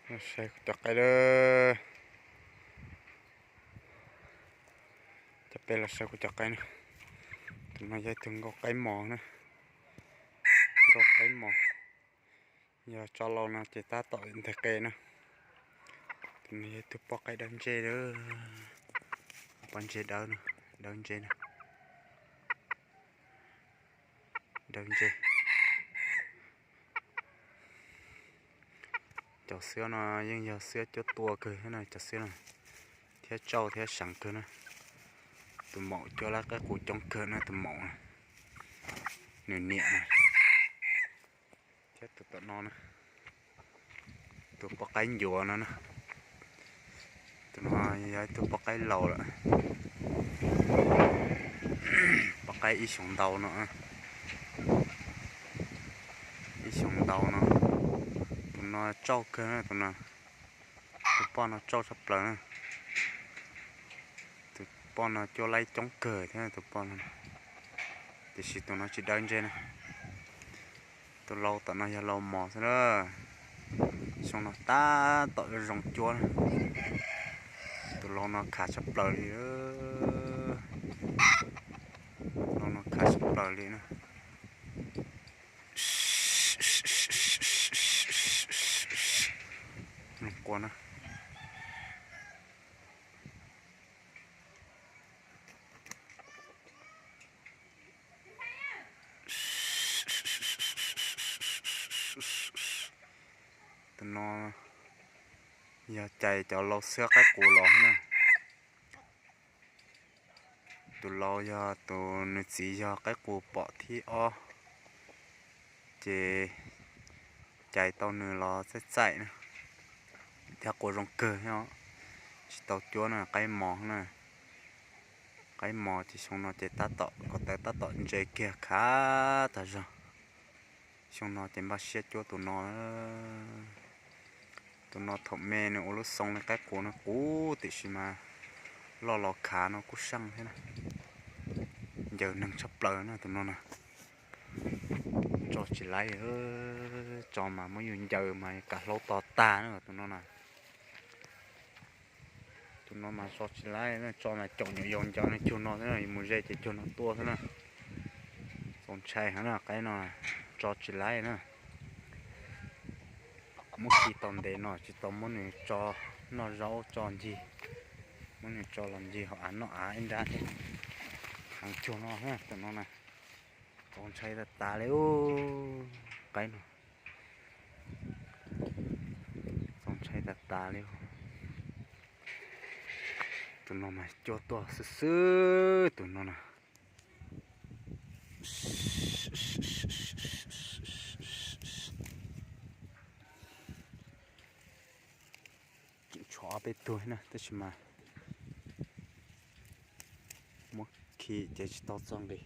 Saib kuv cov qaib lawm. Cov peb los saib kuv cov qaib na. Tus no yog tus nkauj qaib mos na. Nkauj qaib mos. Yog tso laus no ces tab tom nteg qe na. Tus no yog tus poj qaib dawb ntseg lawm. Poj ntseg dawb no, dawb ntseg na. Dawb ntseg. Cov xwab no yeej yog xwab cuab tua kawg thiab na, cov xwab no thiab tsauj thiab seev kawg na. Tus maum cuab lab qaib qus coob kawg na, tus maum na, nws niam na. Thiab tus tom no na, tus poj qaib ncuav no na. Tus no yog ib tug poj qaib laus lawm, poj qaib ib xyoos ntau no, ib xyoos ntau no. Tus no tsauj kawg na, tus no, tus poj no tsauj tshaj plaws na. Tus poj no cuab laib coob kawg thiab tus poj no, tiam sis tus no tsis dawb ntseg na. Tus laus tom no yog laus mos xwb na. Xyoo no tab tom zoo cuab na. Tus laus no khav tshaj plaws li. Laus no khav tshaj plaws li na. Mloog quaj na. Tus no yog cais cov laus xwab qaib qus los na. Tus laus yog tus nws txiv yog qaib qus pom thib ob, ces cais tau nws los txaij txaij na. Thiab quaj zoo kawg thiab, tsis tau cuab na, qaib mos na. Qaib mos ces xyoo no ces tab tom ko taw tab tom ntse kiag khav tag zog. Xyoo no ces npaj siab cuab tus no. Tus no thaum me nws ua lub xoo li qaib qus no qub tiam sis mas loj los khav no kuj seej thiab na. Ncaws neeg tshaj plaws na tus no na. Tso tsis laib, tso mas muab yus ncaws mas kav hlaub to tag na tus no na. Tus no mas tso tsis laib, tso mas caum nyuam yaus ncaws no cuag no xwb na, mus ze ces cuag no tuaj xwb na. Txaus ntshai heev na, qaib no tso tsis laib na. Muab khi tau ntev no tsis tau muab nws tso noj zaub tso ncig, muab nws tso los ncig hauv av noj av ib nrab thiab. Heev cuag no, tus no na. Txaus ntshai tas tas li qaib no. Txaus ntshai tas tas li. Tus no mas cuab tuaj xwb xwb tus no na. Tseem tshuav ob peb tug na tab sis mas muab khi ces tsis tau txog nqi.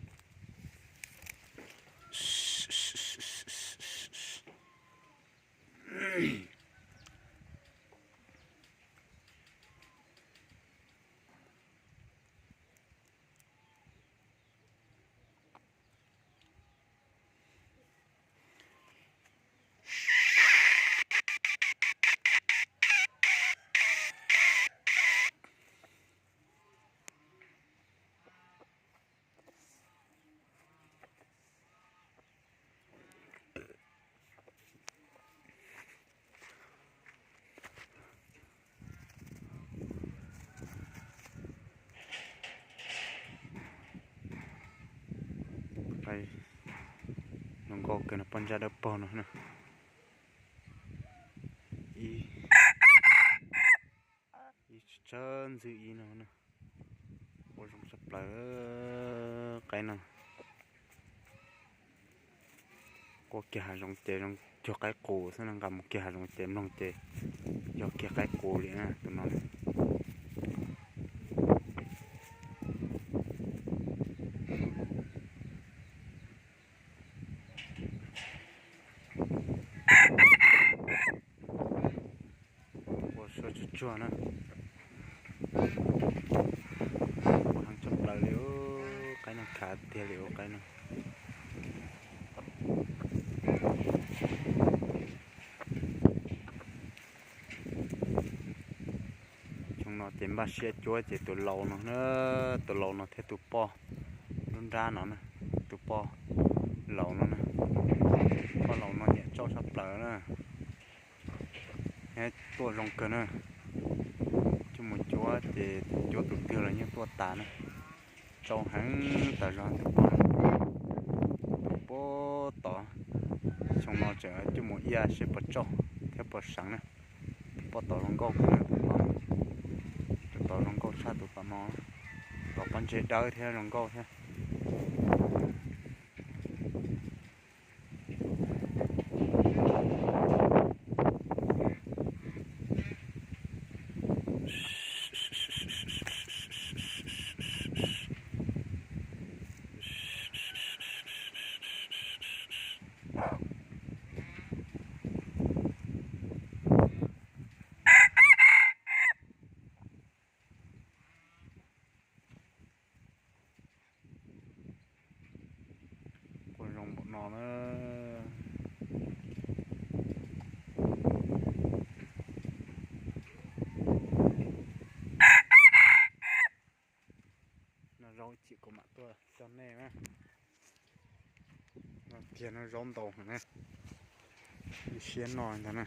Qaib no nkauj kawg no, poj ntsag dawb paug no na. Ib, ib tsawg ntxwg ib no na. Quaj zoo tshaj plaws qaib no. Quaj kiag hav zoov ces zoo cuag qaib qus xwb no, nqa mus kiag hav zoov ces mloog ces yog kiag qaib qus li na tus no. Quaj suab tsuag tsuag na. Quaj heev tshaj plaws li, qaib no khav tiag li qaib no. No ces npaj siab cuab ces tus laus no na, tus laus no thiab tus poj lub nrab no na, tus poj laus no na, poj laus no nyiam tsauj tshaj plaws na, thiab tuaj zoo kawg na. Coj mus cuab ces cuab tus twg los yeej tuaj tas na. Tsau heev tas zog tus poj, tus poj tod. Xyoo no tseem coj mus iaj seb puas tsauj thiab puas seev na. Tus poj tod zoo nkauj kawg na, tus poj, tus tod zoo nkauj tshaj tus tom no. Tod pob ntseg dawb thiab zoo nkauj thiab. Quaj zoo npaum no na. No zaub ib chim kuv mam tuaj coj nej na. No tiag no zaub ntau heev na. Ib siab no ntag na.